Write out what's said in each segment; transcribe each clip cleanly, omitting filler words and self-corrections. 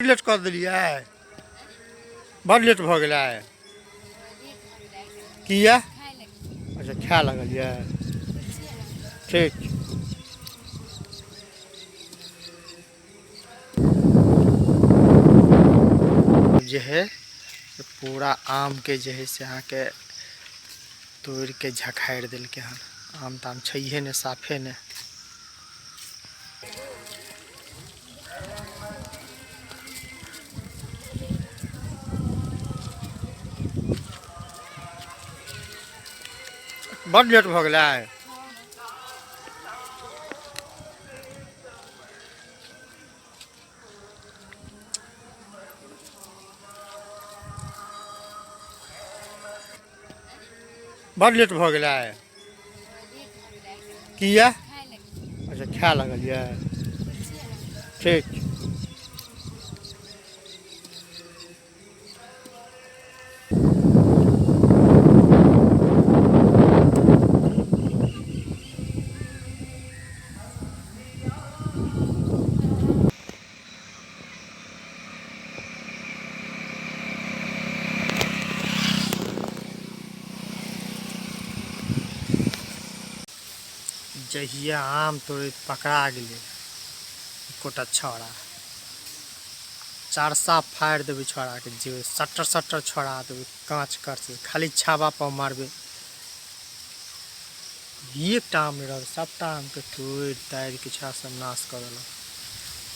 Late कऽ देलियै, बड लेट भऽ गेलै। किया? अच्छा, खाय लगलियै। ठीक जे है पूरा आमके जे है से अहाँके तोड़िके झखारि देलकै हन। आम ताम छैहे नहि, साफे नहि। बड लेट भऽ गेलै। बड लेट भऽ गेलै। किया? अच्छा, खाय लगलियै। ठीक जहिया आम तोड़ैत पकड़ा गेलै एकोटा छौड़ा, चारसा फाड़ि देबै छौड़ाके, जे सट्टर सट्टर छोड़ा देबै काँच करसे, खाली छाबा पर मारबै। एकटा आम नहि रहल, सबटा आमके तोड़ि ताड़िके छौड़ा सब नाश कऽ देलक,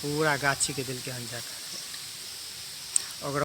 पूरा गाछीके देलकै हन झका।